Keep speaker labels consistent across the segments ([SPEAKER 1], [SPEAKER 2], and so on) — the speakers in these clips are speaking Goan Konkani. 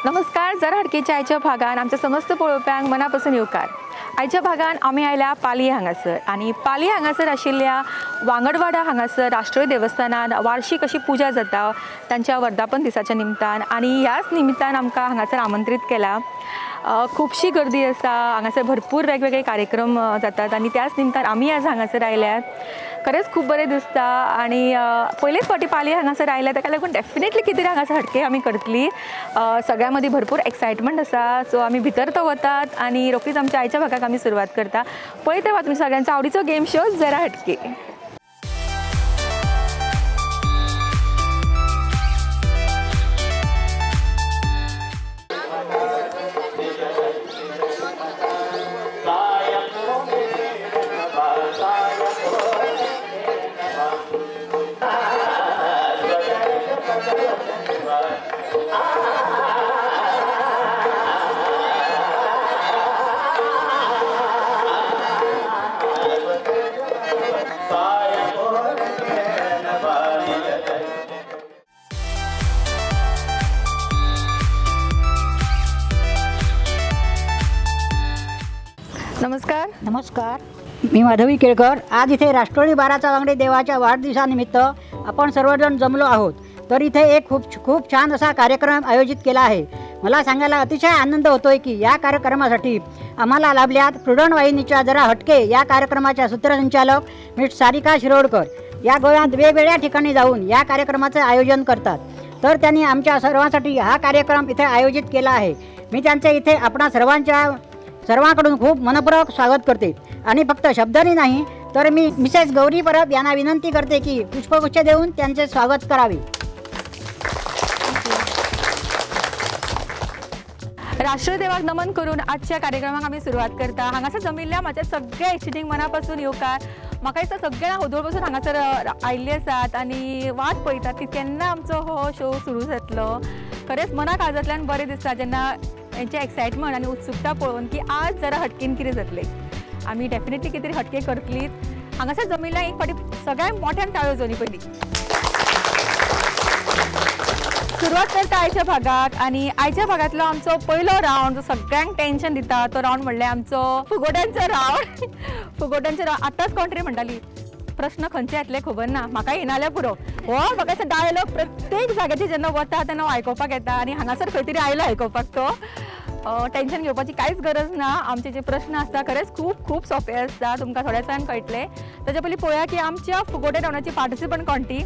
[SPEAKER 1] नमस्कार, जरा हटकेच्या आयच्या भागान आमच्या समस्त पळोवप्यांक मनापासून येवकार। आयच्या भागान आमी आयल्या पाली हांगासर आनी पाली हांगासर आशिल्ल्या वांगडवाडा हांगासर राष्ट्रीय देवस्थानान वार्षिक अशी पुजा जाता तांच्या वर्धापन दिसाच्या निमतान आनी ह्याच निमित्तान आमकां हांगासर आमंत्रीत केला। खुबशी गर्दी आसा हांगासर, भरपूर वेगवेगळे कार्यक्रम जातात आनी त्याच निमतान आमी आज हांगासर आयल्यात। खरेंच खूब बरें दिसता आनी पयलेच फावटी पाली हांगासर आयल्या ताका लागून डेफिनेटली कितें तरी हांगासर हटके आमी करतली। सगळ्यां मदीं भरपूर एक्सायटमेंट आसा, सो आमी भितर तो वतात आनी रोखडीच आमच्या आयच्या भागाक आमी सुरवात करता। पळयत रावा तुमच्या सगळ्यांचो आवडीचो गेम शो जरा हटके। नमस्कार।
[SPEAKER 2] नमस्कार, मी माधवी केळकर। आज इथे राष्ट्रोळी बाराचा वांगडी देवाच्या वाढदिवसानिमित्त आपण सर्वजण जमलो आहोत। तर इथे एक खूप खूप छान असा कार्यक्रम आयोजित केला आहे। मला सांगायला अतिशय आनंद होतोय की या कार्यक्रमासाठी आम्हाला लाभल्यात प्रुडंट वाहिनीच्या जरा हटके या कार्यक्रमाच्या सूत्रसंचालक मिस सारिका शिरोडकर या गोव्यात वेगवेगळ्या ठिकाणी जाऊन या कार्यक्रमाचे आयोजन करतात। तर त्यांनी आमच्या सर्वांसाठी हा कार्यक्रम इथे आयोजित केला आहे। मी त्यांचे इथे आपणा सर्वांकडून खूप मनपूर्वक स्वागत करते आणि फक्त शब्दांनी नाही तर मी मिसेस गौरी परब यांना विनंती करते की पुष्पगुच्छ देऊन त्यांचे स्वागत करावे।
[SPEAKER 1] राष्ट्रदेवाक नमन करून आजच्या कार्यक्रमाक आमी सुरवात करता। हांगासर जमिल्ल्या म्हाज्या सगळ्या इश्टिणींक मनापासून येवकार। म्हाका दिसता सगळ्या होदोळ बसून हांगासर आयिल्ले आसात आनी वाट पळयतात की केन्ना आमचो हो शो सुरू जातलो। खरेंच मनाक काळजांतल्यान बरें दिसता जेन्ना हेंचे एक्सायटमेंट आनी उत्सुकता पळोवन की आज जरा हटकेन कितें जातलें, आमी डेफिनेटली कितें तरी हटके करतलीत। हांगासर जमिल्ल्या एक फावटी सगळ्यांक मोठ्यान टाळयो जावनी पयलीं। सुरवात करता आयच्या भागाक आनी आयच्या भागांतलो आमचो पयलो रावंड जो सगळ्यांक टेन्शन दिता तो रावंड म्हणल्यार आमचो फुगोट्यांचो रावंड। फुगोट्यांचो रावंड आतांच कोण तरी म्हणटाली प्रश्न खंयचे येतले खबर ना, म्हाका येनाल्या पुरो। हो म्हाका दिसता डायलॉग प्रत्येक जाग्याचेर जेन्ना वता तेन्ना आयकुपाक येता आनी हांगासर खंय तरी आयलो आयकुपाक। तो टेन्शन घेवपाची कांयच गरज ना। आमचे जे प्रश्न आसता खरेंच खूब खूब सोंपे आसता, तुमकां थोड्या वेळान कळटले। ताच्या पयलीं पळोवया की आमच्या फुगोटे रावंडाची पार्टिसिपंट कोण ती।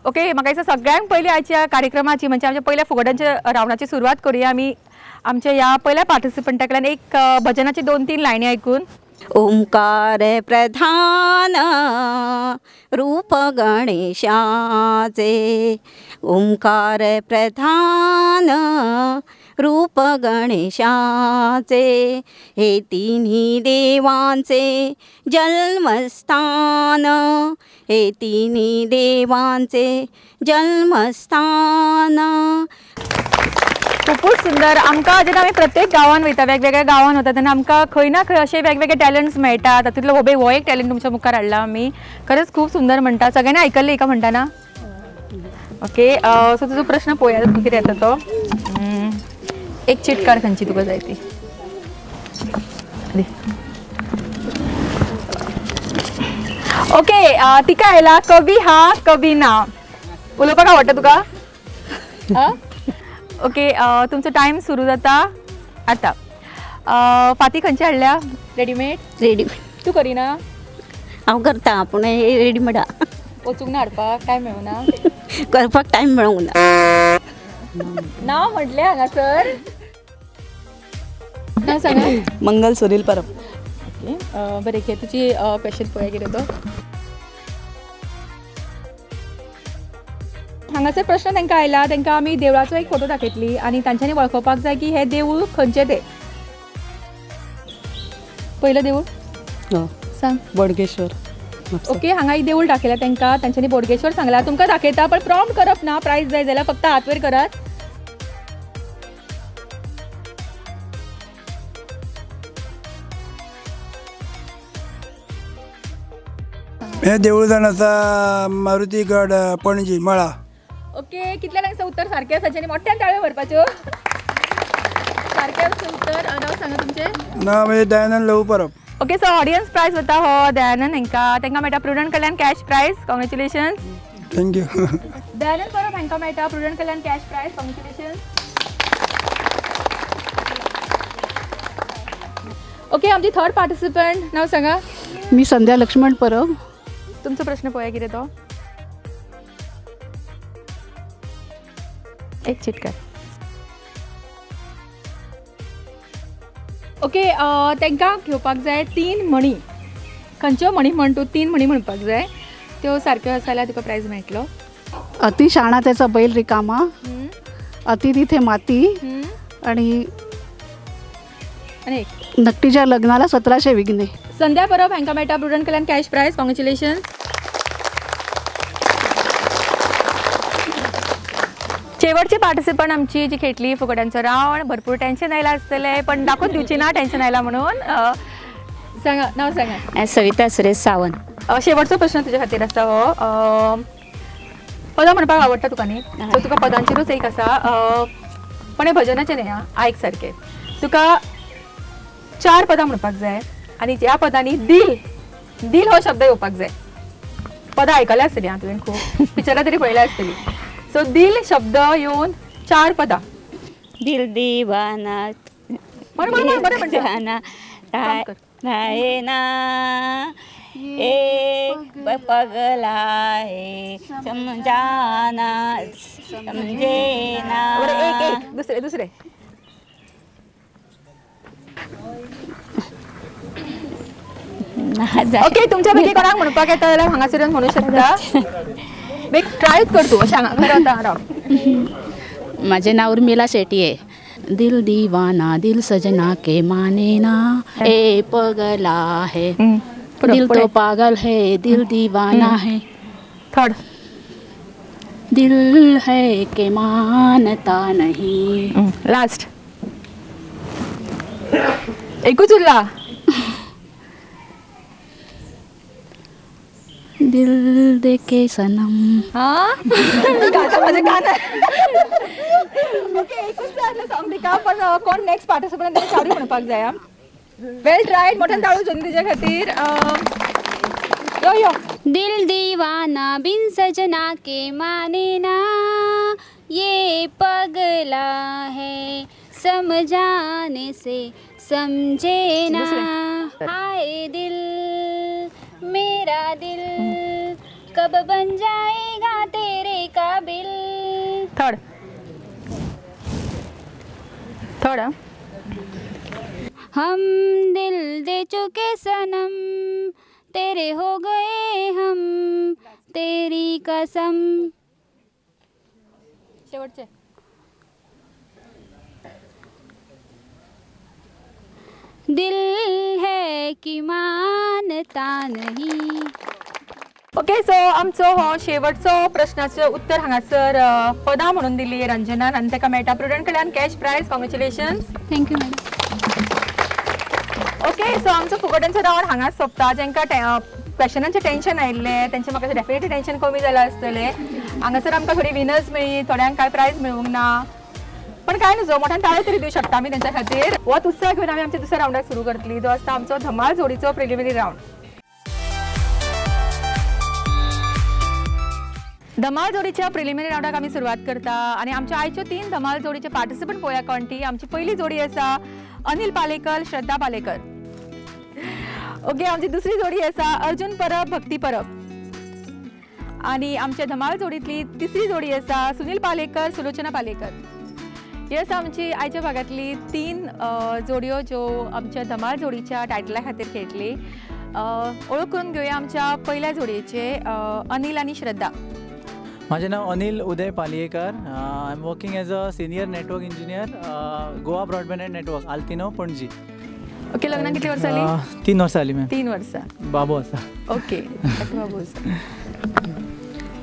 [SPEAKER 1] ओके, म्हाका दिसता सगळ्यांक पयलीं आयच्या कार्यक्रमाची म्हणजे आमच्या पयल्या फुगोट्यांच्या रावंडाची सुरवात करूया आमी आमच्या ह्या पयल्या पार्टिसिपंटा कडल्यान एक भजनाची दोन तीन लायनी आयकून।
[SPEAKER 3] ओंकार प्रधान रूप गणेशाचे, ओंकार प्रधान रूप गणेशाचे, हे तिन्ही देवांचे जन्मस्थान, हे तिन्ही देवांचे जन्मस्थान।
[SPEAKER 1] खूपूच सुंदर। आमकां जेन्ना आमी प्रत्येक गांवान वयता, वेगवेगळ्या गांवान वता तेन्ना आमकां खंय ना खंय अशे वेगवेगळे टॅलंट्स मेळटा। तातूंतलो हो एक टॅलंट तुमच्या मुखार हाडला आमी। खरेंच खूब सुंदर म्हणटा, सगळ्यांनी आयकल्लें का म्हणटाना? ओके, सो तुजो प्रश्न पळोवया कितें येता तो। एक चीट काड खंयची तुका जाय ती। ओके, तिका आयला कवी हा कवी ना। उलोवपाक आवडटा तुका? ओके, तुमचो टायम सुरू जाता आतां। फाती खंयची हाडल्या? रेडीमेड? रेडीमेड. तूं करिना?
[SPEAKER 3] हांव करता पूण रेडीमेड
[SPEAKER 1] वचूंक ना हाडपाक टायम मेळूना,
[SPEAKER 3] करपाक टायम मेळूंक ना।
[SPEAKER 1] नांव म्हटलें हांगासर ना सांगा।
[SPEAKER 4] मंगल सुनील परब।
[SPEAKER 1] ओके, बरें घे तुजी क्वेश्चन पळोवया कितें तो। हांगासर प्रश्न तांकां आयला, तांकां आमी देवळाचो एक फोटो दाखयतली आनी तांच्यांनी वळखोवपाक जाय की हें देवूळ खंयचें तें। पयलें देवूळ सांग।
[SPEAKER 4] बोडगेश्वर।
[SPEAKER 1] ओके, हांगा एक देवूळ दाखयलां तांकां, तांच्यांनी बोडगेश्वर सांगलां। तुमकां दाखयता पण प्रॉम्प्ट करप ना, प्रायज जाय जाल्यार फक्त हात वयर करात।
[SPEAKER 4] हे देवूळ जाण आसा मारुती गड पणजी मळा.
[SPEAKER 1] ओके, कितल्या जाणांक उत्तर सारकें आसा आनी मोठ्यान ताळयो भरपाच्यो. सारकें आसा उत्तर. नांव सांगा तुमचें.
[SPEAKER 4] नांव म्हणजे Dayanand Lahu Parab.
[SPEAKER 1] Okay, so audience prize वता हो दयानंद हेंका, तांकां मेळटा प्रुडंट कडल्यान cash prize. Congratulations.
[SPEAKER 4] Thank you.
[SPEAKER 1] Dayanand Parab हांकां मेळटा प्रुडंट कडल्यान कॅश प्रायज. कॉंग्रेच्युलेशन्स. ओके, आमची थर्ड पार्टिसिपंट, नाव सांगा.
[SPEAKER 5] मी संध्या लक्ष्मण परब.
[SPEAKER 1] तुमचो प्रश्न पळोवया कितें तो. एक चिटकार. ओके, तांकां घेवपाक जाय 3 म्हणी. खंयच्यो म्हणी म्हण तूं 3 म्हणी म्हणपाक जाय, त्यो सारक्यो आसा जाल्यार तुका प्रायज मेळटलो.
[SPEAKER 5] अति शाणा त्याचा बैल रिकामा, अति तिथे माती, आणि नकटीच्या लग्नाला 1700 विघ्ने.
[SPEAKER 1] संध्या परब हांकां मेळटा प्रुडंट कडल्यान कॅश प्रायज. कॉंग्रेच्युलेशन्स. शेवटची पार्टिसिपंट आमची जी खेटली फुगड्यांचो रावंड. भरपूर टेन्शन आयलां आसतलें, पण दाखोवन दिवची ना टेन्शन आयलां म्हणून. सांगा, नांव सांगा.
[SPEAKER 6] सविता सुरेश सावंत.
[SPEAKER 1] शेवटचो प्रश्न तुज्या खातीर आसा हो. पदां म्हणपाक आवडटा तुका न्ही, सो तुका पदांचेरूच एक आसा, पण हें भजनाचें न्ही. आं, आयक सारकें. तुका 4 पदां म्हणपाक जाय आनी ह्या पदांनी दिल दिल हो शब्द येवपाक जाय. पदां आयकल्या आसतली आं तुवें, खूब पिक्चरां तरी पळयल्या आसतली. सो दिल शब्द येवन 4 पदां.
[SPEAKER 6] दिल दीवाना बरें ना एक पगला है समझाना समझे ना.
[SPEAKER 1] एक एक दुसरे दुसरे. ओके, तुमच्या पैकी कोणाक म्हणपाक येता जाल्यार हांगासर येवन म्हणू शकता. बेग ट्राय कर तूं अशें हांगा रावता राव.
[SPEAKER 6] माझे नाव उर्मिला शेट्टी आहे.
[SPEAKER 7] दिल दीवाना दिल सजना के माने ना, ए पगला है दिल तो पागल है दिल दीवाना है.
[SPEAKER 1] थर्ड.
[SPEAKER 7] दिल है के मानता नहीं.
[SPEAKER 1] लास्ट. एकूच उरला.
[SPEAKER 7] दिल देके सनम.
[SPEAKER 1] हाँ माझे कान. ओके, एकूच जातलें सॉंग तिका, पण कोण नेक्स्ट पार्टिसिपंट ताका चारूय म्हणपाक जाय. वेल ट्रायड, मोठ्यान ताळू जोडून तिच्या खातीर. यो यो.
[SPEAKER 8] दिल दीवाना बिन सजना के माने ना, ये पगला है समझाने से समझे ना. हाय दिल मेरा दिल कब बन जाएगा तेरे काबिल.
[SPEAKER 1] थर्ड. थर्ड.
[SPEAKER 8] हम दिल दे चुके सनम, तेरे हो गए हम तेरी कसम.
[SPEAKER 1] शेवटचे.
[SPEAKER 8] दिल है कि मानता नहीं.
[SPEAKER 1] ओके, सो आमचो हो शेवटचो प्रश्नाचो उत्तर हांगासर पदां म्हणून दिली रंजनान आनी ताका मेळटा प्रुडंट कडल्यान cash prize. Congratulations.
[SPEAKER 8] Thank you madam.
[SPEAKER 1] Okay, so आमचो फुगड्यांचो रावंड हांगाच सोंपता. जांकां क्वेशनांचें टेन्शन आयिल्लें तेंचें म्हाका डेफिनेटली टेन्शन कमी जालां आसतलें. हांगासर आमकां थोडी विनर्स मेळ्ळी, थोड्यांक कांय प्रायज मेळूंक ना, पण कांय न्हू, मोठ्यान ताळयो तरी दिवं शकता आमी तेंच्या खातीर. होच उत्साह घेवन आमी आमच्या दुसऱ्या रावंडाक सुरू करतली, जो आसता आमचो धमाल जोडीचो प्रिलिमिनरी रावंड. धमाल जोडीच्या प्रिलिमिनरी रावंडाक आमी सुरवात करता आनी आमच्या आयच्यो 3 धमाल जोडीचे पार्टिसिपंट पळोवया कोण ती. आमची पयली जोडी आसा अनिल पालेकर, श्रद्धा पालेकर. ओके, आमची दुसरी जोडी आसा अर्जुन परब, भक्ती परब. आनी आमच्या धमाल जोडीतली तिसरी जोडी आसा सुनील पालेकर, सुलोचना पालेकर. ही आसा आमची आयच्या भागांतली 3 जोडयो ज्यो आमच्या धमाल जोडीच्या टायटला खातीर खेळटली. ओळख करून घेवया आमच्या पहिल्या जोडयेचे, अनिल आनी श्रद्धा.
[SPEAKER 9] माझे नाव Anil Uday Palyekar. I am working as a senior network engineer, Goa broadband and network, Altinho, Panaji.
[SPEAKER 1] Okay, लग्नाक कितली वर्सां जाली?
[SPEAKER 9] 3 वर्सां जाली मॅम.
[SPEAKER 1] 3 वर्सां.
[SPEAKER 9] बाबू आसा.
[SPEAKER 1] ओके, बाबू आसा.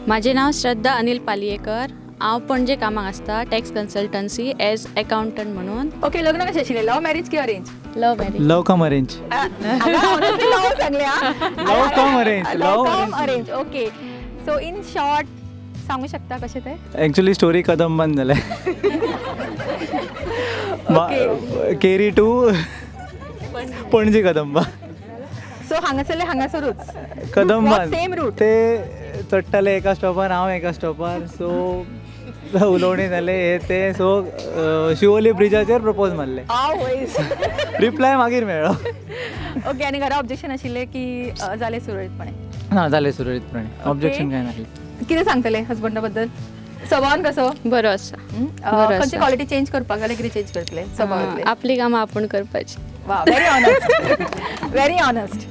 [SPEAKER 10] माझे नाव श्रद्धा अनिल पालयेकर.
[SPEAKER 7] हांव पणजे कामाक आसता टॅक्स कन्सल्टन्सी एज अकाउंटंट म्हणून.
[SPEAKER 1] ओके, लग्न कशें आशिल्लें? लव्ह मॅरेज की arrange?
[SPEAKER 7] Love marriage.
[SPEAKER 9] Love cum arrange.
[SPEAKER 1] Love सांगलें.
[SPEAKER 9] Love cum arrange.
[SPEAKER 1] Love cum arrange. Okay, so in short सांगू शकता कशें तें?
[SPEAKER 9] एक्चुअली स्टोरी कदंबान जालें. केरी टू पणजी कदंबा.
[SPEAKER 1] सो हांगासरले हांगासरूच
[SPEAKER 9] कदंबान
[SPEAKER 1] सेम रूट.
[SPEAKER 9] ते चडटाले एका स्टॉपार, हांव एका स्टॉपार. सो उलोवणें जालें हें तें. सो शिवोली ब्रिजाचेर प्रपोज मारलें. रिप्लाय मागीर मेळ्ळो.
[SPEAKER 1] ओके, आनी घरा ऑब्जेक्शन आशिल्लें की जालें सुरळीतपणे?
[SPEAKER 9] ना, जालें सुरळीतपणे, ऑब्जेक्शन कांय नासलें.
[SPEAKER 1] कितें सांगतलें हजबंडा बद्दल? स्वभावान कसो?
[SPEAKER 7] बरो आसा.
[SPEAKER 1] खंयची क्वॉलिटी चेंज करपाक जाल्यार कितें चेंज करतले? स्वभावांतलें
[SPEAKER 7] आपली कामां आपूण करपाची.
[SPEAKER 1] वा, व्हेरी ऑनेस्ट. Very honest.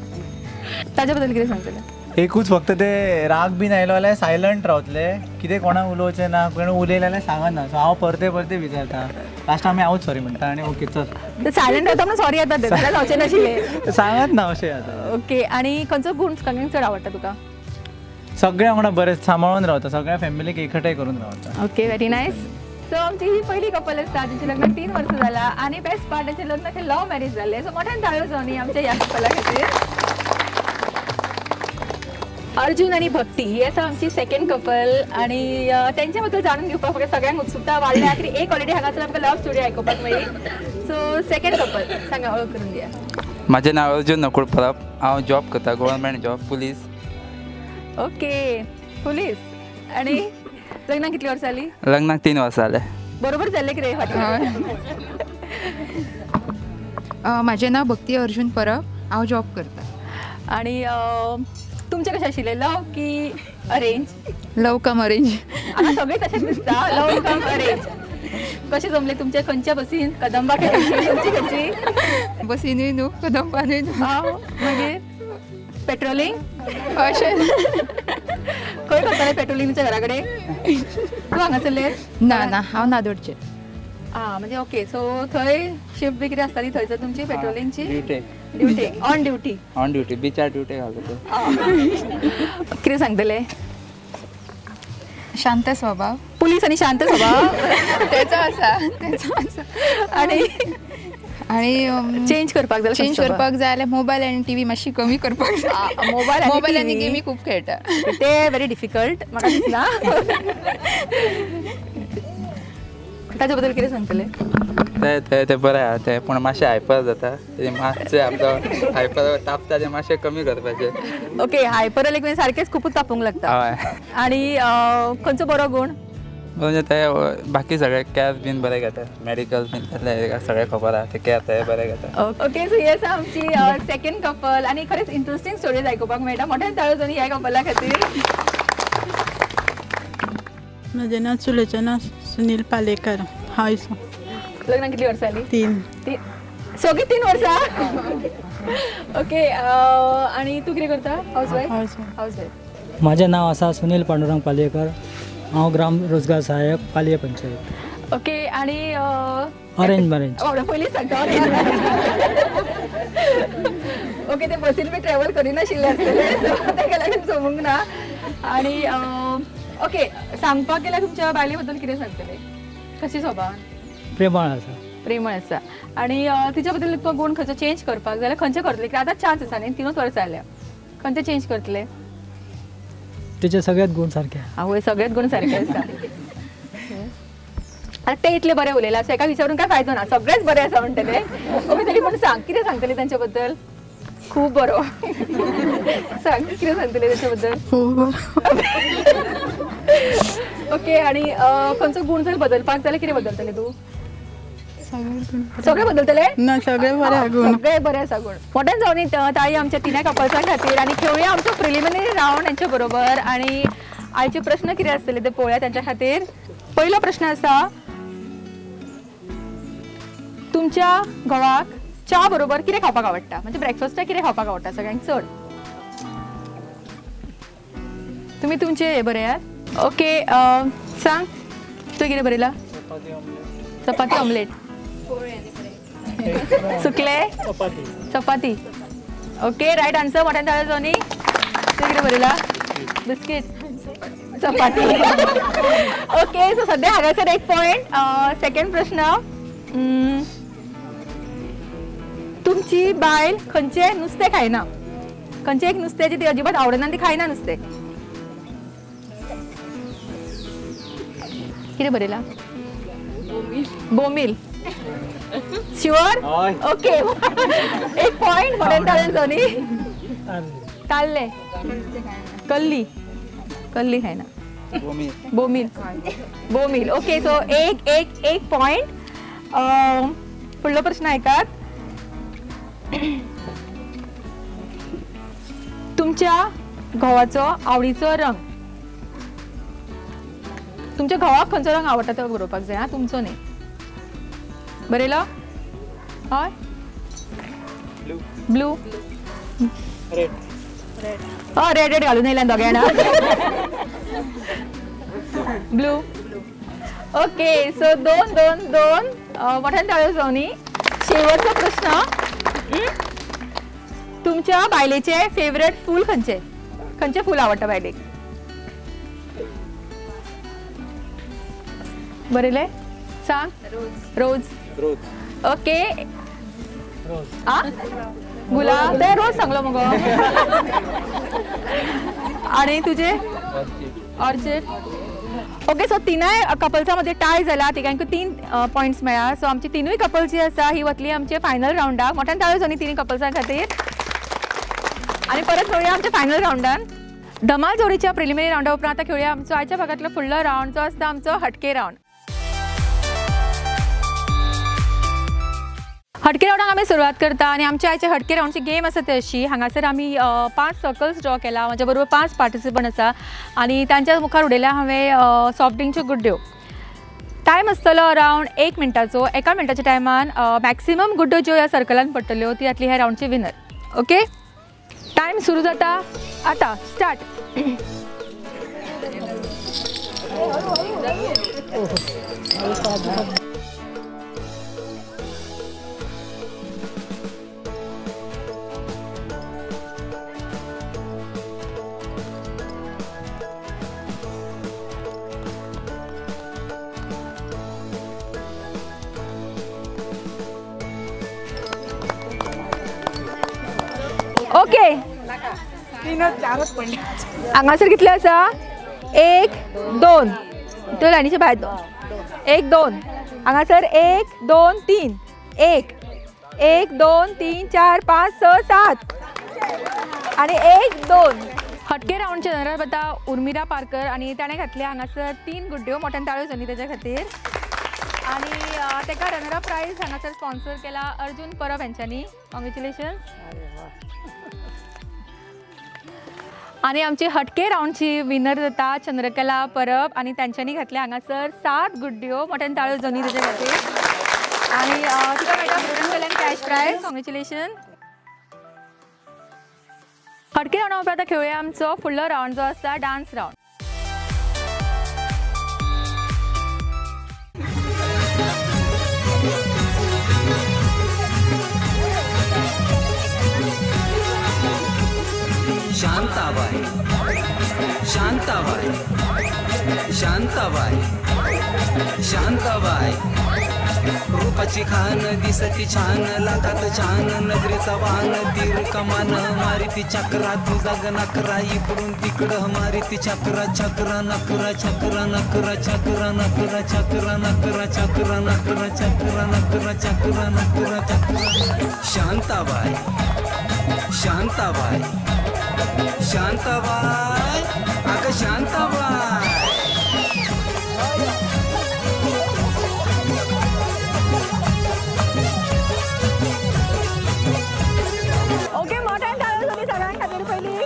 [SPEAKER 1] ताजे बद्दल कितें सांगतलें?
[SPEAKER 9] एकूच फक्त ते राग बीन आयलो जाल्यार सायलंट रावतले, कितें कोणाक उलोवचें ना, कोण उलयलें जाल्यार सांगना. सो हांव परते परते विचारता, लास्ट आमी हांवूच सॉरी म्हणटा आनी ओके चल.
[SPEAKER 1] सायलंट रावता म्हणून सॉरी येता, जाल्यार जावचें नाशिल्लें.
[SPEAKER 9] सांगत ना अशें जाता.
[SPEAKER 1] ओके, आनी खंयचो गूण सगळ्यांक चड आवडटा तुका?
[SPEAKER 9] सगळ्या वांगडा बरें सांबाळून रावता, सगळ्या फॅमिलीक एकठांय करून रावता.
[SPEAKER 1] Okay, very nice. सो आमची ही पयली कपल आसता जेंचें लग्न 3 वर्सां जाला आनी बेस्ट पार्ट तांचें लग्न हें लव्ह मॅरेज जालें. सो मोठ्यान ताळयो जावनी आमच्या ह्या कपला खातीर. अर्जुन आनी भक्ती ही आसा आमची सेकंड कपल आनी तेंच्या बद्दल जाणून घेवपाक फक्त सगळ्यांक उत्सुकता वाडल्या. आनी एक ऑलरेडी हांगासर आमकां लव्ह स्टोरी आयकुपाक मेळ्ळी. सो सेकंड कपल सांगा, वळख करून दिया.
[SPEAKER 10] म्हाजें नांव अर्जुन नकुळ परब. हांव जॉब करता, government job, police.
[SPEAKER 1] Okay, police. आनी लग्नाक कितली वर्सां जालीं?
[SPEAKER 10] लग्नाक 3 वर्सां जालें.
[SPEAKER 1] बरोबर जाल्लें कितें फाटीं?
[SPEAKER 11] म्हाजें नांव भक्ती अर्जुन परब. हांव जॉब करता.
[SPEAKER 1] आनी तुमचें कशें आशिल्लें, लव्ह की अरेंज?
[SPEAKER 11] लव्ह कम अरेंज.
[SPEAKER 1] आतां सगळें तशेंच दिसता, लव्ह कम अरेंज. कशें जमलें तुमचें? खंयच्या बसीन? कदंबा खंयची? खंयची
[SPEAKER 11] बसीनूय न्हू, कदंबानूय न्हू.
[SPEAKER 1] मागीर पेट्रोलिंग
[SPEAKER 11] अशें
[SPEAKER 1] खंय करतालें पेट्रोलिंग तुमच्या घरा कडेन? तूं हांगासरलें?
[SPEAKER 11] ना ना, हांव नादोडचें.
[SPEAKER 1] आं, म्हणजे ओके. सो थंय शिफ्ट बी कितें आसताली थंयसर तुमची पेट्रोलिंगची?
[SPEAKER 10] Duty.
[SPEAKER 1] Duty, on duty.
[SPEAKER 10] On duty, बिचार ड्युटी घालता.
[SPEAKER 1] कितें सांगतलें?
[SPEAKER 11] शांत स्वभाव.
[SPEAKER 1] पुलीस आनी शांत स्वभाव
[SPEAKER 11] तेचो आसा, तेचो आसा.
[SPEAKER 1] आनी
[SPEAKER 11] आणि
[SPEAKER 1] चेंज करपाक जाय,
[SPEAKER 11] चेंज करपाक जाय जाल्यार मोबायल आनी टीव्ही मातशी कमी करपाक जाय. मोबायल आनी गेमी खूब खेळटा,
[SPEAKER 1] ते व्हेरी डिफिकल्ट म्हाका दिसना. ताजे बद्दल कितें सांगतलें?
[SPEAKER 10] ते ते ते बरें आहा ते, पूण मातशें हायपर जाता, मातशें आपलो हायपर तापता ते मातशें कमी करपाचें.
[SPEAKER 1] ओके, हायपर जालें की सारकेंच खुबूच तापूंक लागता.
[SPEAKER 10] हय.
[SPEAKER 1] आनी खंयचो बरो गूण?
[SPEAKER 10] म्हणजे ते बाकी सगळे कॅर बीन बरें घेता, मेडिकल बीन तसलें सगळें खबर आहा, ते कॅर ते बरें घेता.
[SPEAKER 1] ओके, सो ही आसा आमची सेकंड कपल आनी खरेंच इंट्रस्टींग स्टोरीज आयकुपाक मेळटा. मोठ्यान ताळयो जावनी ह्या कपला खातीर.
[SPEAKER 12] म्हजें नांव सुलोचना सुनील पालेकर. हांव
[SPEAKER 1] लग्नाक कितली वर्सां जालीं?
[SPEAKER 12] 3.
[SPEAKER 1] सगळीं 3 वर्सां? ओके, आनी तूं कितें करता? हावजवायफ. हावजवायफ.
[SPEAKER 13] म्हाजें नांव आसा सुनील पांडुरंग पालयेकर. हांव ग्राम रोजगार सहाय्यक पालये पंचायत.
[SPEAKER 1] ओके, आनी
[SPEAKER 13] अरेंज मॅरेज.
[SPEAKER 1] पयलींच सांगता अरेंज मॅरेज. ओके, ते बसीन बी ट्रॅवल करिनाशिल्लें आसतलें, सो ताका लागून जमूंक ना. आनी ओके, सांगपाक गेल्यार तुमच्या बायले बद्दल कितें सांगतलें? कशी स्वभावान?
[SPEAKER 13] प्रेमळ आसा.
[SPEAKER 1] प्रेमळ आसा. आनी तिच्या बद्दल तुका गुण खंयचो चेंज करपाक जाल्यार खंयचें करतलें? कित्याक आतां चान्स आसा न्ही, 3 वर्सां जाल्या, खंयचें चेंज करतलें?
[SPEAKER 13] तिचे सगळेच गुण सारके.
[SPEAKER 1] आवय, सगळेच गुण सारके आसा. आतां ते इतले बरे उलयला, सो एका विचारून काय फायदो ना, सगळेच बरे आसा म्हणटले. ओके, तरी पूण सांग कितें सांगतले तांच्या बद्दल? खूब बरो. सांग कितें सांगतले तांच्या बद्दल?
[SPEAKER 12] खूब बरो.
[SPEAKER 1] ओके, आनी खंयचो गुण जर बदलपाक जाल्यार कितें बदलतलें तूं? सगळे बदलतले?
[SPEAKER 12] ना, सगळे बरे आसा गुण.
[SPEAKER 1] सगळे बरे आसा गुण. मोठ्यान जावनी ताळी आमच्या तिन्या कपल्सां खातीर. आनी खेळुया आमचो प्रिलिमिनरी रावंड हेंच्या बरोबर. आनी आयचे प्रश्न कितें आसतले ते पळोवया तांच्या खातीर. पयलो प्रश्न आसा, तुमच्या घोवाक च्या बरोबर कितें खावपाक आवडटा? म्हणजे ब्रेकफास्टाक कितें खावपाक आवडटा सगळ्यांक चड? तुमी तुमचे हे बरयात. ओके, सांग तुवें कितें बरयलां? चपाती ऑमलेट. सुकले चपाती. Okay, right answer. मोठ्यान ताळयो जावनी. तुवें कितें बरयलां? बिस्कीट. चपाती. ओके, सो सध्या हांगासर एक पॉयंट. सेकंड प्रश्न, तुमची बायल खंयचें नुस्तें खायना? खंयचें एक नुस्तें जें ती अजिबात आवडना, ती खायना नुस्तें? कितें बरयलां? बोमील. शुअर? ओके, एक पॉयंट. म्हणून ताळें सोनी ताल्ले कल्ली, कल्ली खायना. बोमील, बोमील. ओके, सो एक एक एक पॉयंट. फुडलो प्रश्न आयकात. तुमच्या घोवाचो आवडीचो रंग? तुमच्या घोवाक खंयचो रंग आवडटा तो बरोवपाक जाय, आं, तुमचो न्ही. बरयलो? हय, ब्लू, रेड. हय, रेड रेड घालून येयल्यान दोगांय जाणां. ब्लू. Okay, so 2 2 2. मोठ्यान ताळयो जावनी. शेवटचो प्रश्न, तुमच्या बायलेचे फेवरेट फूल खंयचें? खंयचें फूल आवडटा बायलेक? बरयलें? सांग. रोज. ओके, गुलाब. ते रोज सांगलो मगो. आणि तुझे? ऑर्चिड. ओके, सो तिनूय कपल्सां मदीं टाय जाला, तिगांकूय 3 पॉयंट्स मेळ्ळा. सो आमची तिनूय कपल्स जी आसा ही वतली आमचे फायनल रावंडाक. मोठ्यान ताळयो जावनी तिनूय कपल्सां खातीर. आनी परत मेळुया आमच्या फायनल रावंडान. धमाल जोडीच्या प्रिलिमिनरी रावंडा उपरांत आतां खेळुया आमचो आयच्या भागांतलो फुडलो रावंड, जो आसता आमचो हटके रावंड. हटके रावंडाक आमी सुरवात करता आनी आमच्या आयच्या हटके रावंडची गेम आसा ती अशी. हांगासर आमी 5 सर्कल्स ड्रॉ केला. म्हज्या बरोबर 5 पार्टिसिपंट आसा आनी तांच्या मुखार उडयल्या हांवें सॉफ्ट ड्रिंकच्यो गुड्ड्यो. टायम आसतलो अरावंड 1 मिनटाचो. 1 मिनटाच्या टायमान मॅक्सिमम गुड्ड्यो ज्यो ह्या सर्कलान पडटल्यो ती जातली ह्या रावंडची विनर. ओके, टायम सुरू जाता आतां. स्टार्ट. ओके, हांगासर कितले आसा? 1 2. त्यो लायनीच्या भायर 2. 1 2. हांगासर 1 2 3. 1 1 2 3 4 5 6 7 आनी 1 2. हटके रावंडचे रनर वता उर्मिला पारकर आनी ताणें घातले हांगासर 3 गुड्ड्यो. मोठ्यान ताळयो जावनी तेज्या खातीर. आनी ताका रनर अप प्रायज हांगासर स्पॉन्सर केला अर्जुन परब हेंच्यांनी. कॉंग्रेच्युलेशन. आनी आमची हटके रावंडची विनर जाता चंद्रकला परब आनी तांच्यांनी घातले हांगासर 7 गुड्ड्यो. मोठ्यान ताळयो जावनी तेजे खातीर. आनी तिका मेळटा प्रुडंट कडल्यान कॅश प्रायज. कॉंग्रेच्युलेशन. हटके रावंडा उपरांत आतां खेळुया आमचो फुडलो रावंड, जो आसता डान्स रावंड.
[SPEAKER 14] शांताबाई, शांताबाई, शांताबाई, शांताबाई. रूपाची खान दिसती छान, लाखात छान नजरेचा वान, तीर कमान मारी ती चक्रा, तुझा ग नकरा इकडून तिकडं मारी ती चक्रा, चक्रा नकरा चक्रा नकरा चक्रा नकरा चक्रा नकरा चक्रा नकरा चक्रा नकरा चक्रा नकरा चक्रा. शांताबाई, शांताबाई, शांताबाई, अगं शांताबाई.
[SPEAKER 1] ओके, मोठ्यान टाळयो जावनी सगळ्यां खातीर. पयलीं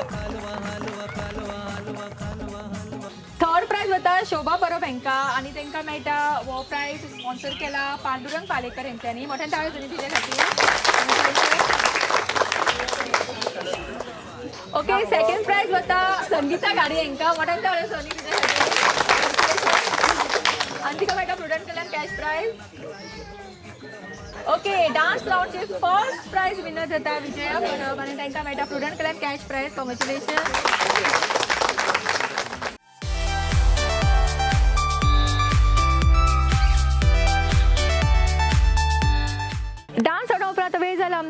[SPEAKER 1] थर्ड प्रायज वता शोभा परब हेंकां आनी तांकां मेळटा हो प्रायज स्पॉन्सर केला पांडुरंग पालेकर हेंच्यांनी. मोठ्यान टाळयो जावनी तिच्या खातीर. ओके, सेकंड प्रायज वता संगीता गाडी हेंकां. मोठ्यान टाळयो जावनी तिच्या खातीर. आनी तिका मेळटा प्रुडंट कडल्यान कॅश प्रायज. ओके, डान्स रावंडचे फर्स्ट प्रायज विनर जाता विजया परब आनी तांकां मेळटा प्रुडंट कडल्यान कॅश प्रायज. कॉंग्रेच्युलेशन.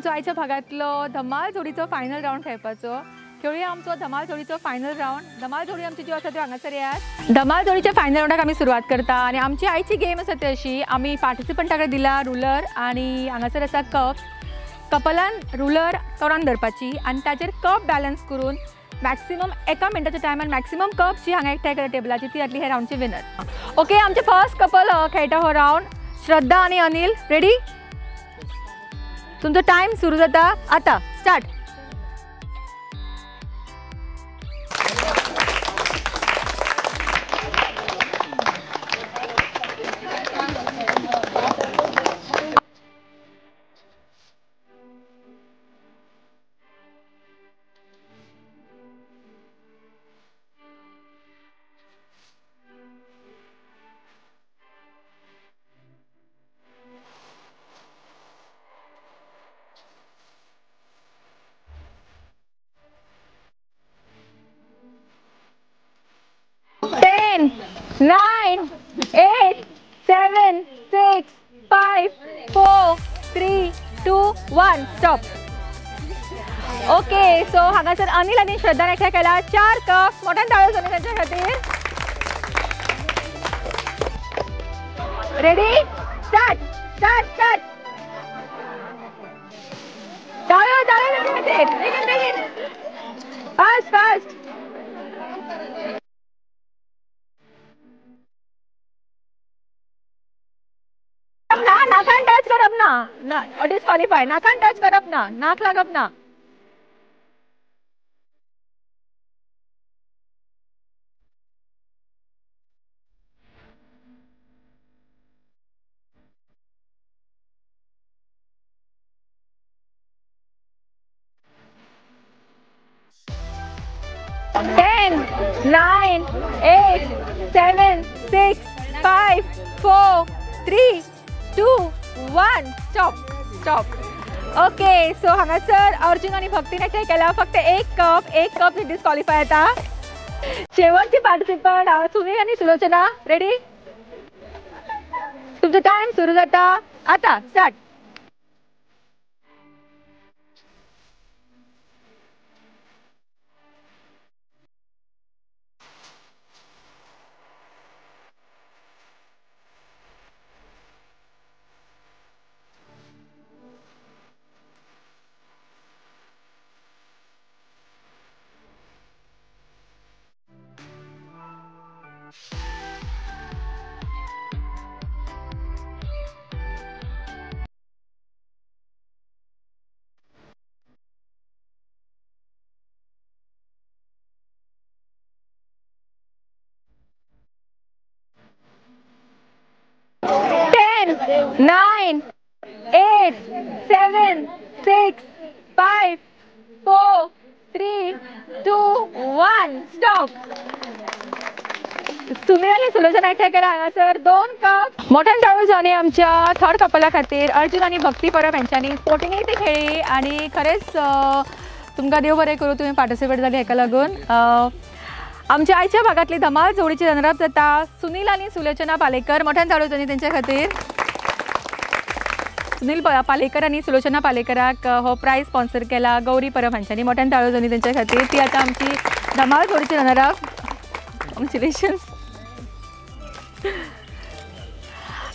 [SPEAKER 1] आमचो आयच्या भागांतलो धमाल जोडीचो फायनल रावंड खेळपाचो. खेळुया आमचो धमाल जोडीचो फायनल रावंड. धमाल जोडी आमची जी आसा त्यो हांगासर येयात. धमाल जोडीच्या फायनल रावंडाक आमी सुरवात करता आनी आमची आयची गेम आसा ती अशी, आमी पार्टिसिपंटा कडेन दिला रुलर आनी हांगासर आसा कप. कपलान रुलर तोंडान धरपाची आनी ताचेर कप बॅलन्स करून मॅक्सिमम एका मिनटाच्या टायमान मॅक्सिमम कप जी हांगा एकठांय करता टेबलाची ती जातली ह्या रावंडची विनर. ओके, आमचे फर्स्ट कपल खेळटा हो रावंड, श्रद्धा आनी अनिल. रेडी? तुमचो टायम सुरू जाता आतां. Start. 9, 8, 7, 6, 5, 4, 3, 2, 1. Stop. Okay, so हांगासर अनिल आनी श्रद्धान एकठांय केला 4 कप. मोठ्यान ताळयो जावया तांच्या खातीर. Ready? Start start start. ताळयो ताळयो तांच्या खातीर. बेगीन बेगीन, फास्ट फास्ट. ना, नाकान टच करप ना, ना डिस्क्वॉलिफाय. नाकान टच करप ना, नाक लागप ना. 10, 9, 8, 7, 6, 5, 4, 3, 2, 1. Stop stop. Okay, so हांगासर अर्जुन आनी भक्तीन एकठांय केला फक्त एक कप. एक कप डिस्क्वॉलिफाय जाता. शेवटची पार्टिसिपंट सुनील आनी सुलोचना. रेडी? तुमचो टायम सुरू जाता आतां. Start. 9, 8, 7, 6, 5, 4, 3, 2, 1. Stop. Sunil आनी सुलोचना एकठांय केला हांगासर 2 कप. मोठ्यान टाळयो जावनी आमच्या थर्ड कपला खातीर. अर्जुन आनी भक्ती परब हेंच्यांनी स्पोर्टिंगूय ती खेळ्ळी आनी खरेंच तुमकां देव बरें करूं, तुमी पार्टिसिपेट जाली हेका लागून. आमच्या आयच्या भागांतली धमाल जोडीची रनरअप जाता सुनील आनी सुलोचना पालेकर. मोठ्यान टाळयो जावनी तेंच्या खातीर. सुनील पालेकर आनी सुलोचना पालेकराक हो प्रायज स्पॉन्सर केला गौरी परब हांच्यांनी. मोठ्यान टाळयो जावनी तेंच्या खातीर. ती आतां आमची धमाल जोडीची रनरअप. कॉंग्रेच्युलेशन्स.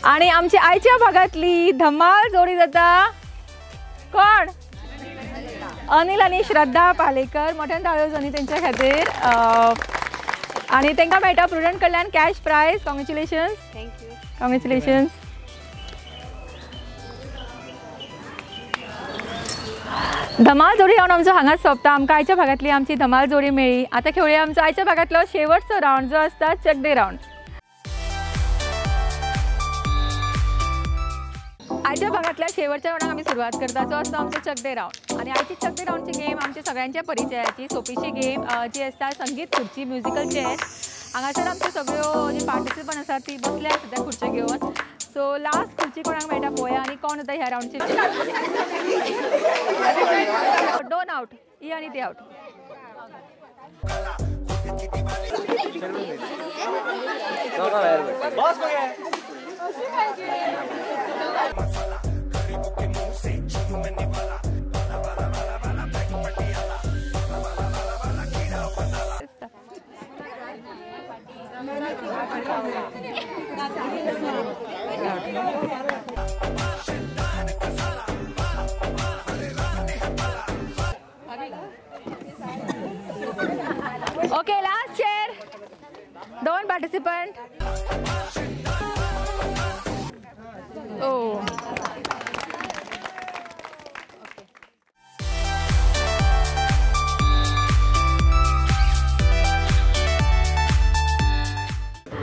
[SPEAKER 1] आनी आमची आयच्या भागांतली धमाल जोडी जाता कोण? अनिल आनी श्रद्धा पालेकर. मोठ्यान टाळयो जावनी तेंच्या खातीर. आनी तांकां मेळटा प्रुडंट कडल्यान cash prize. Congratulations.
[SPEAKER 3] Thank you.
[SPEAKER 1] Congratulations. धमाल जोडी रावंड आमचो हांगाच सोंपता. आमकां आयच्या भागांतली आमची धमाल जोडी मेळ्ळी. आतां खेळुया आमचो आयच्या भागांतलो शेवटचो रावंड जो आसता चक दे रावंड. आयच्या भागांतल्या शेवटच्या रावंडाक आमी सुरवात करता जो आसता आमचो चक दे रावंड. आनी आयची चक दे रावंडची गेम आमच्या सगळ्यांच्या परिचयाची सोपीशी गेम जी आसता संगीत खुर्ची, म्युजिकल चेअर. हांगासर आमच्यो सगळ्यो जी पार्टिसिपंट आसात ती बसल्या सद्या खुर्च्यो घेवन. सो लास्ट खुर्ची कोणाक मेळटा पळोवया आनी कोण जाता ह्या रावंडची. 2 आवट, ही आनी ती आवट. Okay last chair, 2 participant. ओ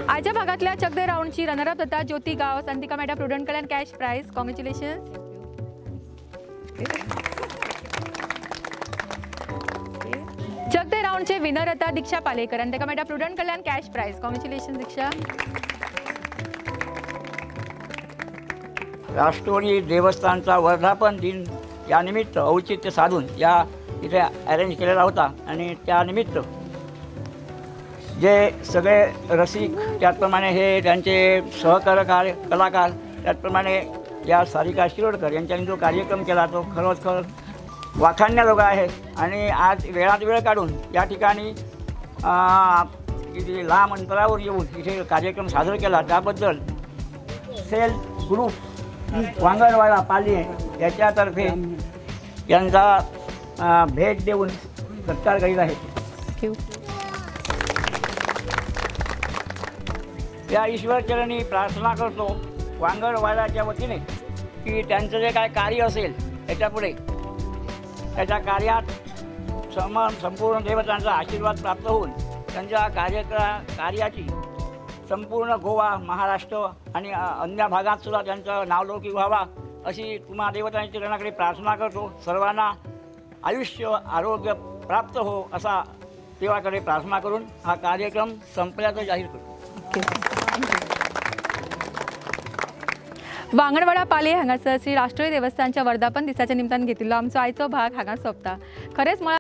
[SPEAKER 1] आजच्या भागातल्या चक दे राऊंडची रनरअप जाता ज्योती गांवस आनी तिका मेळटा प्रुडंट कडल्यान कॅश प्रायज. कॉंग्रेच्युलेशन्स. चक दे राऊंडचे विनर जाता दीक्षा पालेकर आनी ताका मेळटा प्रुडंट कडल्यान कॅश प्रायज. कॉंग्रेच्युलेशन्स दीक्षा.
[SPEAKER 15] राष्ट्रोळी देवस्थानचा वर्धापन दिन यानिमित्त औचित्य साधून या इथे अरेंज केलेला होता आणि त्यानिमित्त जे सगळे रसिक, त्याचप्रमाणे हे त्यांचे सहकलाकार कलाकार, त्याचप्रमाणे या सारिका शिरोडकर यांच्यानी जो कार्यक्रम केला तो खरोखर वाखाणण्याजोगा आहे. आणि आज वेळात वेळ काढून या ठिकाणी किती लांब अंतरावर येऊन इथे कार्यक्रम सादर केला त्याबद्दल सेल ग्रुप वांगडवाडा पालिये याच्यातर्फे यांचा भेट देऊन सत्कार करीत आहे. या ईश्वरचरणी प्रार्थना करतो वांगडवाड्याच्या वतीने की त्यांचं जे काय कार्य असेल त्याच्यापुढे त्याच्या कार्यात संपूर्ण देवतांचा आशीर्वाद प्राप्त होऊन त्यांच्या कार्याची संपूर्ण गोवा, महाराष्ट्र आणि अन्य भागातसुद्धा त्यांचं नावलौकिक व्हावा अशी तुम्हा देवतांच्या चरणाकडे प्रार्थना करतो. सर्वांना आयुष्य आरोग्य प्राप्त हो असा देवाकडे प्रार्थना करून हा कार्यक्रम संपल्याचं जाहीर करतो.
[SPEAKER 1] वांगडवाडा पालये हांगासर श्री राष्ट्रीय देवस्थानच्या वर्धापन दिसाच्या निमतान घेतिल्लो आमचो आयचो भाग हांगा सोंपता. खरेंच